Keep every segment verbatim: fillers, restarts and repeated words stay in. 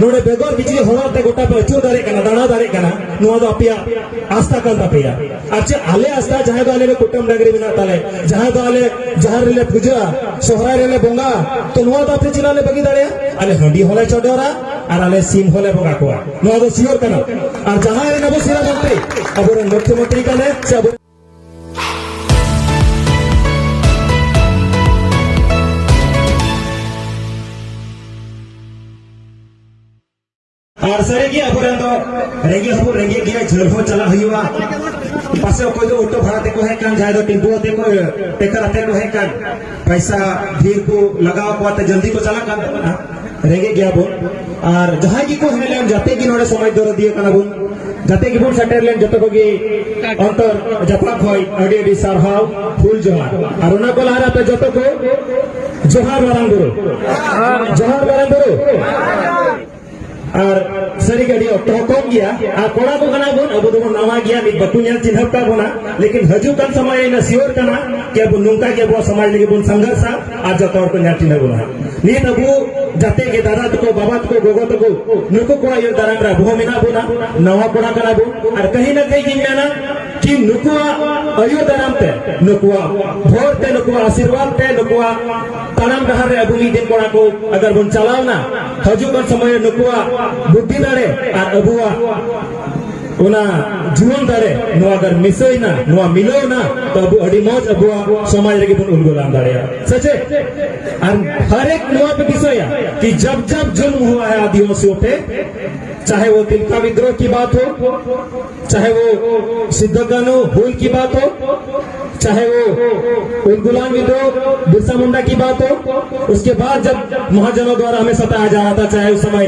ᱱᱚᱰᱮ ᱵᱮᱜᱚᱨ ᱵᱤᱡᱽᱞᱤ ᱦᱚᱨ ᱛᱮ ᱜᱚᱴᱟ ᱯᱮ ᱟᱹᱪᱩᱨ ᱫᱟᱲᱮᱭᱟᱜ ᱠᱟᱱᱟ, ᱫᱟᱬᱟ ᱫᱟᱲᱮᱭᱟᱜ ᱠᱟᱱᱟ, ᱱᱚᱣᱟ ᱫᱚ ᱟᱯᱮᱭᱟᱜ ᱟᱥᱛᱷᱟ ᱠᱟᱱ ᱛᱟᱯᱮᱭᱟ᱾ ᱟᱨ ᱪᱮᱫ ᱟᱞᱮ ᱟᱥᱛᱷᱟ, ᱡᱟᱦᱟᱸᱭ ᱫᱚ ᱟᱞᱮ ᱨᱮ ᱠᱩᱴᱟᱹᱢ ᱰᱟᱝᱨᱤ ᱢᱮᱱᱟᱜ ᱛᱟᱞᱮ, ᱡᱟᱦᱟᱸᱭ ᱫᱚ ᱟᱞᱮ ᱡᱟᱦᱮᱨ ᱨᱮᱞᱮ ᱯᱩᱡᱟᱹᱜᱼᱟ, ᱥᱚᱦᱨᱟᱭ ᱨᱮᱞᱮ ᱵᱚᱸᱜᱟ, ᱛᱚ ᱱᱚᱣᱟ ᱫᱚ ᱟᱯᱮ ᱪᱮᱫᱟᱜ ᱞᱮ ᱵᱟᱹᱜᱤ ᱫᱟᱲᱮᱭᱟᱜᱼᱟ? ᱟᱞᱮ ᱦᱟᱺᱰᱤ ᱦᱚᱸᱞᱮ ᱪᱚᱰᱚᱨᱟ ᱟᱨ ᱟᱞᱮ ᱥᱤᱢ ᱦᱚᱸᱞᱮ ᱵᱚᱸᱜᱟ ᱠᱚᱣᱟ, ᱱᱚᱣᱟ ᱫᱚ ᱥᱤᱭᱳᱨ ᱠᱟᱱᱟ᱾ ᱟᱨ ᱡᱟᱦᱟᱸᱭ ᱨᱮᱱ ᱟᱵᱚ ᱥᱮᱨᱟ ᱢᱚᱱᱛᱨᱤ, ᱟᱵᱚᱨᱮᱱ ᱢᱩᱠᱷᱭᱚᱢᱚᱱᱛᱨᱤ ᱠᱟᱱᱟᱭ ᱥᱮ ᱟᱵᱚ ᱟᱨ ᱥᱟᱹᱨᱤᱜᱮ ᱟᱵᱚᱨᱮᱱ ᱫᱚ ᱨᱮᱸᱜᱮᱡ ᱦᱚᱸᱵᱚᱱ ᱨᱮᱸᱜᱮᱡ ᱜᱮᱭᱟ, ᱡᱷᱟᱹᱞ ᱦᱚᱸ ᱪᱟᱞᱟᱜ ᱦᱩᱭᱩᱜᱼᱟ᱾ ᱯᱟᱥᱮ ᱚᱠᱚᱭ ᱫᱚ ᱚᱴᱳ ᱵᱷᱟᱲᱟ ᱛᱮᱠᱚ ᱦᱮᱡ ᱠᱟᱱ, ᱡᱟᱦᱟᱸᱭ ᱫᱚ ᱴᱮᱢᱯᱩ ᱟᱛᱮ ᱠᱚ, ᱴᱮᱠᱟᱨ ᱟᱛᱮ ᱠᱚ ᱦᱮᱡ ᱠᱟᱱ, ᱯᱟᱭᱥᱟ ᱰᱷᱮᱨ ᱠᱚ ᱞᱟᱜᱟᱣ ᱠᱚᱣᱟ ᱛᱮ ᱡᱚᱞᱫᱤ ᱠᱚ ᱪᱟᱞᱟᱜ ᱠᱟᱱ ᱛᱟᱵᱚᱱᱟ᱾ ᱨᱮᱸᱜᱮᱡ ᱜᱮᱭᱟ ᱵᱚᱱ᱾ ᱟᱨ ᱡᱟᱦᱟᱸᱭ ᱜᱮᱠᱚ ᱦᱮᱡ ᱞᱮᱱ, ᱡᱟᱛᱮ ᱜᱮ ᱱᱚᱰᱮ ᱥᱚᱢᱟᱡᱽ ᱫᱚᱨᱚᱫᱤᱭᱟᱹ ᱠᱟᱱᱟ ᱵᱚᱱ, ᱡᱟᱛᱮ ᱜᱮᱵᱚᱱ ᱥᱮᱴᱮᱨ ᱞᱮᱱ, ᱡᱚᱛᱚ ᱠᱚᱜᱮ ᱚᱱᱛᱚᱨ ᱡᱟᱯᱟᱜ ᱠᱷᱚᱱ ᱟᱹᱰᱤ ᱟᱹᱰᱤ ᱥᱟᱨᱦᱟᱣ, ᱦᱩᱞ ᱡᱚᱦᱟᱨ᱾ ᱟᱨ ᱚᱱᱟ ᱠᱚ ᱞᱟᱦᱟᱨᱮ ᱟᱯᱮ ᱡᱚᱛᱚ ᱠᱚ ᱡᱚᱦᱟᱨ ᱢᱟᱨᱟᱝ ᱵᱩᱨᱩ, ᱡᱚᱦᱟᱨ ᱢᱟᱨᱟᱝ ᱵᱩᱨᱩ᱾ ᱟᱨ ᱥᱟᱹᱨᱤᱜᱮ ᱟᱹᱰᱤ ᱚᱠᱛᱚ ᱦᱚᱸ ᱠᱚᱢ ᱜᱮᱭᱟ᱾ ᱟᱨ ᱠᱚᱲᱟ ᱠᱚ ᱠᱟᱱᱟ ᱵᱚᱱ, ᱟᱵᱚ ᱫᱚᱵᱚᱱ ᱱᱟᱣᱟ ᱜᱮᱭᱟ, ᱱᱤᱛ ᱵᱟᱠᱚ ᱧᱮᱞ ᱪᱤᱱᱦᱟᱹᱯ ᱠᱟᱜ ᱵᱚᱱᱟ, ᱞᱮᱠᱤᱱ ᱦᱤᱡᱩᱜ ᱠᱟᱱ ᱥᱚᱢᱚᱭ ᱤᱱᱟᱹ ᱥᱤᱭᱳᱨ ᱠᱟᱱᱟ ᱠᱤ ᱟᱵᱚ ᱱᱚᱝᱠᱟ ᱜᱮ ᱟᱵᱚᱣᱟᱜ ᱥᱚᱢᱟᱡᱽ ᱞᱟᱹᱜᱤᱫ ᱵᱚᱱ ᱥᱚᱝᱜᱷᱟᱨᱥᱟ ᱟᱨ ᱡᱚᱛᱚ ᱦᱚᱲ ᱠᱚ ᱧᱮᱞ ᱪᱤᱱᱦᱟᱹ ᱵᱚᱱᱟ᱾ ᱱᱤᱛ ᱟᱵᱚ ᱡᱟᱛᱮ ᱜᱮ ᱫᱟᱫᱟ ᱛᱟᱠᱚ, ᱵᱟᱵᱟ ᱛᱟᱠᱚ, ᱜᱚᱜᱚ ᱛᱟᱠᱚ, ᱱᱩᱠᱩ ᱠᱚᱣᱟᱜ ᱤᱭᱟᱹ ᱫᱟᱨᱟᱢ ᱨᱮ ᱟᱵᱚ ᱦᱚᱸ ᱢᱮᱱᱟᱜ ᱵᱚᱱᱟ, ᱱᱟᱣᱟ ᱠᱚᱲᱟ ᱠᱟᱱᱟ ᱵᱚᱱ᱾ ᱟᱨ ᱠᱟᱹᱦᱤ ᱱᱟ ᱠᱟᱹᱦᱤ ᱜᱤᱧ ᱢᱮᱱᱟ, ᱠᱤ ᱱᱩᱠᱩᱣᱟᱜ ᱟᱹᱭᱩᱨ ᱫᱟᱨᱟᱢ ᱛᱮ, ᱱᱩᱠᱩᱣᱟᱜ ᱵᱷᱳᱨ ᱛᱮ, ᱱᱩᱠᱩᱣᱟᱜ ᱟᱥᱤᱨᱵᱟᱫᱽ ᱛᱮ, ᱱᱩᱠᱩᱣᱟᱜ ᱛᱟᱲᱟᱢ ᱰᱟᱦᱟᱨ ᱨᱮ ᱟᱵᱚ ᱢᱤᱫ ᱫᱤᱱ ᱠᱚᱲᱟ ᱠᱚ ᱟᱜᱟᱨ ᱵᱚᱱ ᱪᱟᱞᱟᱣᱱᱟ, ᱦᱤᱡᱩᱜ ᱠᱟᱱ ᱥᱚᱢᱚᱭ ᱨᱮ ᱱᱩᱠᱩᱣᱟᱜ ᱵᱩᱫᱽᱫᱷᱤ ᱫᱟᱲᱮ ᱟᱨ ᱟᱵᱚᱣᱟᱜ ᱚᱱᱟ ᱡᱩᱣᱟᱹᱱ ᱫᱟᱲᱮ ᱱᱚᱣᱟ ᱟᱜᱟᱨ ᱢᱤᱥᱟᱹᱭᱱᱟ, ᱱᱚᱣᱟ ᱢᱤᱞᱟᱹᱣᱱᱟ, ᱛᱚ ᱟᱵᱚ ᱟᱹᱰᱤ ᱢᱚᱡᱽ ᱟᱵᱚᱣᱟᱜ ᱥᱚᱢᱟᱡᱽ ᱨᱮᱜᱮ ᱵᱚᱱ ᱩᱞᱜᱩᱞᱟᱱ ᱫᱟᱲᱮᱭᱟᱜᱼᱟ, ᱥᱮ ᱪᱮᱫ? ᱟᱨ ᱦᱟᱨ ᱮᱠ ᱱᱚᱣᱟ ᱯᱮ ᱫᱤᱥᱟᱹᱭᱟ ᱠᱤ ᱡᱟᱵ ᱡᱟᱵ ᱡᱩᱞᱢ ᱦᱩᱣᱟ ᱦᱟᱭ ᱟᱫᱤᱵᱟᱥᱤᱭᱳ ᱯᱮ, ᱪᱟᱦᱮ ᱣᱳ ᱛᱤᱞᱠᱟ ᱵᱤᱫᱽᱨᱳᱦ ᱠᱤ ᱵᱟᱛ ᱦᱳ, ᱪᱟᱦᱮ ᱣᱳ ᱥᱤᱫᱫᱷᱳ ᱠᱟᱹᱱᱦᱩ ᱦᱩᱞ ᱠᱤ ᱵᱟᱛ ᱦᱳ, चाहे वो उलगुलान विद्रोह, बिरसा मुंडा की बात हो, उसके बाद जब महाजनों द्वारा हमें सताया जा रहा था, चाहे उस समय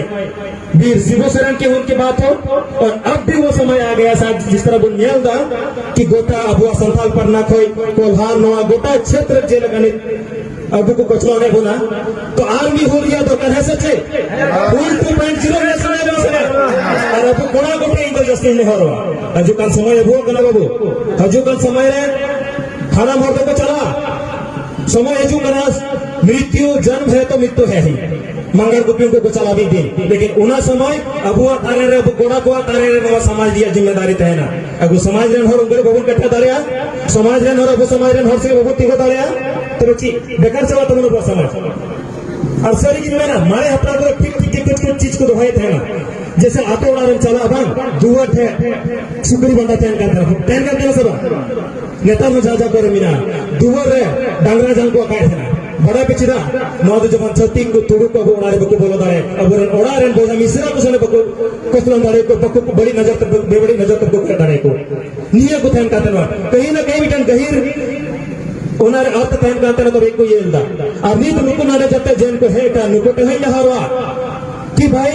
वीर शिबू सोरेन के उनकी बात हो, और अब भी वो समय आ गया साहब, जिस तरह बुन ᱧᱮᱞ ᱫᱟ ᱠᱤ ᱜᱚᱴᱟ ᱟᱵᱚᱣᱟᱜ ᱥᱟᱱᱛᱟᱲ ᱯᱟᱨᱜᱟᱱᱟ ᱠᱷᱚᱱ ᱠᱚᱞᱦᱟᱱ ᱱᱚᱣᱟ ᱜᱚᱴᱟ ᱪᱷᱮᱛᱨᱚ ᱡᱮᱞᱮᱠᱟ ᱱᱤᱛ ᱟᱵᱚ ᱠᱚ ᱠᱚᱪᱞᱚᱱ ᱮᱫ ᱵᱚᱱᱟ, ᱛᱚ ᱟᱨ ᱢᱤᱫ ᱦᱩᱞ ᱨᱮᱭᱟᱜ ᱫᱚᱨᱠᱟᱨ ᱦᱮᱸ ᱥᱮ ᱪᱮᱫ? ᱦᱩᱞ ᱴᱩ ᱯᱚᱭᱮᱱᱴ ᱡᱤᱨᱳ ᱨᱮᱭᱟᱜ ᱥᱚᱢᱚᱭ ᱵᱚᱱ ᱥᱮᱴᱮᱨᱟ᱾ ᱟᱨ ᱟᱵᱚ ᱠᱚᱲᱟ ᱠᱚᱴᱷᱮᱱ ᱤᱧ ᱫᱚ ᱡᱟᱹᱥᱛᱤᱧ ᱱᱮᱦᱚᱨᱚᱜᱼᱟ, ᱦᱤᱡᱩᱜ ᱠᱟᱱ ᱥᱚᱢᱚᱭ ᱟᱵᱚᱣᱟᱜ ᱠᱟᱱᱟ ᱵᱟᱹᱵᱩ, ᱦᱤᱡᱩᱜ ᱠᱟᱱ ᱥᱚᱢᱚᱭ ᱨᱮ ᱦᱟᱲᱟᱢ ᱦᱚᱲ ᱫᱚᱠᱚ ᱪᱟᱞᱟᱜᱼᱟ, ᱥᱚᱢᱚᱭ ᱦᱤᱡᱩᱜ ᱠᱟᱱᱟ, ᱢᱨᱤᱛᱭᱩ ᱡᱚᱱᱢ ᱦᱮ ᱛᱚ ᱢᱨᱤᱛᱭᱩ ᱦᱮ ᱦᱤ, ᱢᱟᱸᱜᱟᱲ ᱜᱩᱯᱤ ᱩᱱᱠᱩ ᱠᱚ ᱪᱟᱞᱟᱣ ᱢᱤᱫ ᱫᱤᱱ᱾ ᱞᱮᱠᱤᱱ ᱚᱱᱟ ᱥᱚᱢᱚᱭ ᱟᱵᱚᱣᱟᱜ ᱛᱟᱨᱮᱱ ᱨᱮ, ᱟᱵᱚ ᱠᱚᱲᱟ ᱠᱚᱣᱟᱜ ᱛᱟᱨᱮᱱ ᱨᱮ ᱱᱚᱣᱟ ᱥᱚᱢᱟᱡᱽ ᱨᱮᱭᱟᱜ ᱡᱤᱢᱢᱮᱫᱟᱨᱤ ᱛᱟᱦᱮᱱᱟ᱾ ᱟᱵᱚ ᱥᱚᱢᱟᱡᱽ ᱨᱮᱱ ᱦᱚᱲ ᱩᱱᱠᱩ ᱨᱮ ᱵᱟᱵᱚᱱ ᱠᱟᱴᱷᱟ ᱫᱟᱲᱮᱭᱟᱜᱼᱟ, ᱥᱚᱢᱟᱡᱽ ᱨᱮᱱ ᱦᱚᱲ ᱟᱵᱚ ᱥᱚᱢᱟᱡᱽ ᱨᱮᱱ ᱦᱚᱲ ᱥᱮ ᱵᱟᱵᱚᱱ ᱛᱤᱸᱜᱩ ᱫᱟᱲᱮᱭᱟᱜᱼᱟ, ᱛᱚᱵᱮ ᱪᱮᱫ ᱵᱮᱠᱟᱨ ᱪᱟᱵᱟᱜ ᱛᱟᱵᱚᱱᱟ ᱟᱵᱚᱣᱟᱜ ᱥᱚᱢᱟᱡᱽ? ᱟᱨ ᱥᱟᱹᱨᱤ ᱜᱤᱧ ᱢᱮᱱᱟ, ᱢᱟᱨᱮ ᱦᱟᱯᱲᱟᱢ ᱠᱚᱫᱚ ᱴᱷᱤᱠ ᱴᱷᱤᱠ ᱴᱷᱤᱠ ᱴᱷᱤᱠ ᱪᱤᱡᱽ ᱠᱚ ᱫᱚᱦᱚᱭᱮᱫ ᱛᱟᱦᱮᱱᱟ᱾ ᱡᱮᱥᱮ ᱟᱛᱳ ᱚᱲᱟᱜ ᱨᱮᱢ ᱪᱟᱞᱟᱜᱼᱟ ᱵᱟᱝ, ᱫᱩᱣᱟᱹᱨ ᱴᱷᱮᱱ ᱥᱩᱠᱨᱤ ᱵᱟᱸᱫᱟ ᱛᱟᱦᱮᱱ ᱠᱟᱱ ᱛᱟᱦᱮᱱᱟ, ᱛᱟᱦᱮᱱ ᱠᱟᱱ ᱛᱟᱦᱮᱱᱟ ᱥᱮ ᱵᱟᱝ? ᱱᱮᱛᱟᱨ ᱦᱚᱸ ᱡᱟᱦᱟᱸ ᱡᱟᱦᱟᱸ ᱠᱚᱨᱮ ᱢᱮᱱᱟᱜᱼᱟ, ᱫᱩᱣᱟᱹᱨ ᱨᱮ ᱰᱟᱝᱨᱟ ᱡᱟᱝ ᱠᱚ ᱟᱠᱟᱭᱮᱫ ᱛᱟᱦᱮᱱᱟ᱾ ᱵᱟᱰᱟᱭ ᱯᱮ ᱪᱮᱫᱟᱜ? ᱱᱚᱣᱟ ᱫᱚ ᱡᱮᱢᱚᱱ ᱪᱷᱟᱹᱛᱤᱠ ᱠᱚ, ᱛᱩᱲᱩᱠ ᱠᱚ ᱟᱵᱚ ᱚᱲᱟᱜ ᱨᱮ ᱵᱟᱠᱚ ᱵᱚᱞᱚ ᱫᱟᱲᱮᱭᱟᱜ, ᱟᱵᱚᱨᱮᱱ ᱚᱲᱟᱜ ᱨᱮᱱ ᱵᱚᱭᱦᱟ ᱢᱤᱥᱨᱟ ᱠᱚ ᱥᱟᱞᱟᱜ ᱵᱟᱠᱚ ᱠᱚᱪᱞᱚᱱ ᱫᱟᱲᱮᱭᱟᱠᱚ, ᱵᱟᱠᱚ ᱵᱟᱹᱲᱤᱡ ᱱᱚᱡᱚᱨ ᱛᱮ, ᱵᱮᱵᱟᱹᱲᱤᱡ ᱱᱚᱡᱚᱨ ᱛᱮ ᱵᱟᱠᱚ ᱠᱚᱭᱚᱜ ᱫᱟᱲᱮᱭᱟᱠᱚ᱾ ᱱᱤᱭᱟᱹ ᱠᱚ ᱛᱟᱦᱮᱱ ᱠᱟᱱ ᱛᱟᱦᱮᱱᱟ, ᱠᱟᱹᱦᱤ ᱱᱟ ᱠᱟᱹᱦᱤ ᱢᱤᱫᱴᱟᱝ ᱜᱟᱹᱦᱤᱨ ᱚᱱᱟ ᱨᱮ ᱟᱨᱛᱷ ᱛᱟᱦᱮᱱ ᱠᱟᱱ ᱛᱟᱦᱮᱱᱟ, ᱛᱚᱵᱮ ᱠᱚ ᱤᱭᱟᱹ ᱞᱮᱫᱟ᱾ ᱟᱨ ᱱᱤᱛ ᱱᱩᱠᱩ ᱱᱚᱰᱮ ᱡᱟᱛᱮ ᱡᱮᱱ ᱠᱚ ᱦᱮᱡ ᱟᱠᱟᱱ, ᱱᱩᱠᱩ ᱴᱷᱮᱱ ᱦᱚᱸᱧ ᱱᱮᱦᱚᱨᱚᱜᱼᱟ ᱠᱤ ᱵᱷᱟᱭ,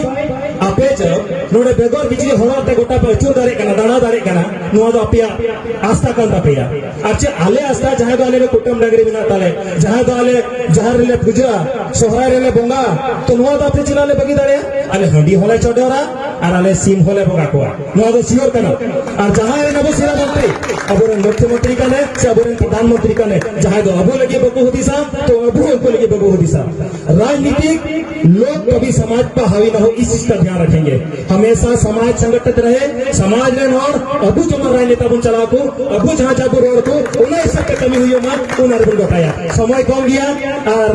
ᱟᱯᱮ ᱡᱮ ᱱᱚᱰᱮ ᱵᱮᱜᱚᱨ ᱠᱤᱪᱨᱤᱡ ᱦᱚᱨᱚᱜ ᱛᱮ ᱜᱚᱴᱟ ᱯᱮ ᱟᱹᱪᱩᱨ ᱫᱟᱲᱮᱭᱟᱜ ᱠᱟᱱᱟ, ᱫᱟᱬᱟ ᱫᱟᱲᱮᱭᱟᱜ ᱠᱟᱱᱟ, ᱱᱚᱣᱟ ᱫᱚ ᱟᱯᱮᱭᱟᱜ ᱟᱥᱛᱷᱟ ᱠᱟᱱ ᱛᱟᱯᱮᱭᱟ᱾ ᱟᱨ ᱪᱮᱫ ᱟᱞᱮ ᱟᱥᱛᱷᱟ, ᱡᱟᱦᱟᱸᱭ ᱫᱚ ᱟᱞᱮ ᱨᱮ ᱠᱩᱴᱟᱹᱢ ᱰᱟᱝᱨᱤ ᱢᱮᱱᱟᱜ ᱛᱟᱞᱮ, ᱡᱟᱦᱟᱸᱭ ᱫᱚ ᱟᱞᱮ ᱡᱟᱦᱮᱨ ᱨᱮᱞᱮ ᱯᱩᱡᱟᱹᱜᱼᱟ, ᱥᱚᱦᱨᱟᱭ ᱨᱮᱞᱮ ᱵᱚᱸᱜᱟ, ᱛᱚ ᱱᱚᱣᱟ ᱫᱚ ᱟᱯᱮ ᱪᱮᱫᱟᱜ ᱞᱮ ᱵᱟᱹᱜᱤ ᱫᱟᱲᱮᱭᱟᱜᱼᱟ? ᱟᱞᱮ ᱦᱟᱺᱰᱤ ᱦᱚᱸᱞᱮ ᱪᱚᱰᱚᱨᱟ ᱟᱨ ᱟᱞᱮ ᱥᱤᱢ ᱦᱚᱸᱞᱮ ᱵᱚᱸᱜᱟ ᱠᱚᱣᱟ, ᱱᱚᱣᱟ ᱫᱚ ᱥᱤᱭᱳᱨ ᱠᱟᱱᱟ᱾ ᱟᱨ ᱡᱟᱦᱟᱸᱭ ᱨᱮᱱ ᱟᱵᱚ ᱥᱮᱱᱟ ᱢᱚᱱᱛᱨᱤ, ᱟᱵᱚᱨᱮᱱ ᱢᱩᱠᱷᱭᱚ ᱢᱚᱱᱛᱨᱤ ᱠᱟᱱᱮ ᱥᱮ ᱟᱵᱚᱨᱮᱱ ᱯᱨᱚᱫᱷᱟᱱ ᱢᱚᱱᱛᱨᱤ ᱠᱟᱱᱮ, ᱡᱟᱦᱟᱸᱭ ᱫᱚ ᱟᱵᱚ ᱞᱟᱹᱜᱤᱫ ᱵᱟᱠᱚ ᱦᱩᱫᱤᱥᱟ, ᱛᱚ ᱟᱵᱚ ᱩᱱᱠᱩ ᱞᱟᱹᱜᱤᱫ ᱵᱟᱵᱚ ᱦᱩᱫᱤᱥᱟ᱾ राजनीतिक लोग कभी समाज पर हावी ना हो, इस चीज का ध्यान रखेंगे। हमेशा समाज संगठित रहे, समाज ᱨᱮᱱ ᱦᱚᱲ, ᱟᱵᱚ ᱡᱮᱢᱚᱱ ᱨᱟᱡᱽᱱᱮᱛᱟ ᱵᱚᱱ ᱪᱟᱞᱟᱣ ᱠᱚ, ᱟᱵᱚ ᱡᱟᱦᱟᱸ ᱡᱟᱦᱟᱸ ᱵᱚᱱ ᱨᱚᱲ ᱠᱚ, ᱚᱱᱟ ᱦᱤᱥᱟᱹᱵ ᱛᱮ ᱠᱟᱹᱢᱤ ᱦᱩᱭᱩᱜ ᱢᱟ, ᱚᱱᱟ ᱨᱮᱵᱚᱱ ᱜᱚᱴᱟᱭᱟ᱾ ᱥᱚᱢᱚᱭ ᱠᱚᱢ ᱜᱮᱭᱟ, ᱟᱨ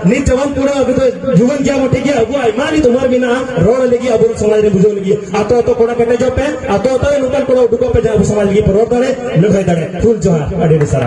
ᱱᱤᱛ ᱡᱮᱢᱚᱱ ᱠᱚᱲᱟ ᱟᱵᱚ ᱫᱚ ᱡᱩᱣᱟᱹᱱ ᱜᱮᱭᱟ ᱵᱚᱱ, ᱴᱷᱤᱠ ᱜᱮᱭᱟ, ᱟᱵᱚᱣᱟᱜ ᱟᱭᱢᱟ ᱱᱤᱛ ᱩᱢᱟᱹᱨ ᱢᱮᱱᱟᱜᱼᱟ ᱨᱚᱲ ᱞᱟᱹᱜᱤᱫ, ᱟᱵᱚ ᱥᱚᱢᱟᱡᱽ ᱨᱮ ᱵᱩᱡᱷᱟᱹᱣ ᱞᱟᱹᱜᱤᱫ᱾ ᱟᱛᱳ ᱟᱛᱳ ᱠᱚᱲᱟ ᱠᱮᱴᱮᱡᱚᱜ ᱯᱮ, ᱟᱛᱳ ᱟᱛᱳ ᱨᱮ ᱱᱚᱝᱠᱟᱱ ᱠᱚᱲᱟ ᱩᱰᱩᱠᱚᱜ ᱯᱮ, ᱡᱟᱦᱟᱸ ᱟᱵᱚ ᱥᱚᱢᱟᱡᱽ ᱞᱟᱹᱜᱤᱫ ᱯᱮ ᱨᱚᱲ ᱫᱟᱲᱮ, ᱞᱟᱹᱲᱦᱟᱹᱭ ᱫᱟᱲᱮ᱾ ᱦᱩᱞ ᱡᱚᱦᱟᱨ, ᱟᱹᱰᱤ ᱟᱹᱰᱤ ᱥᱟᱨᱦᱟᱣ᱾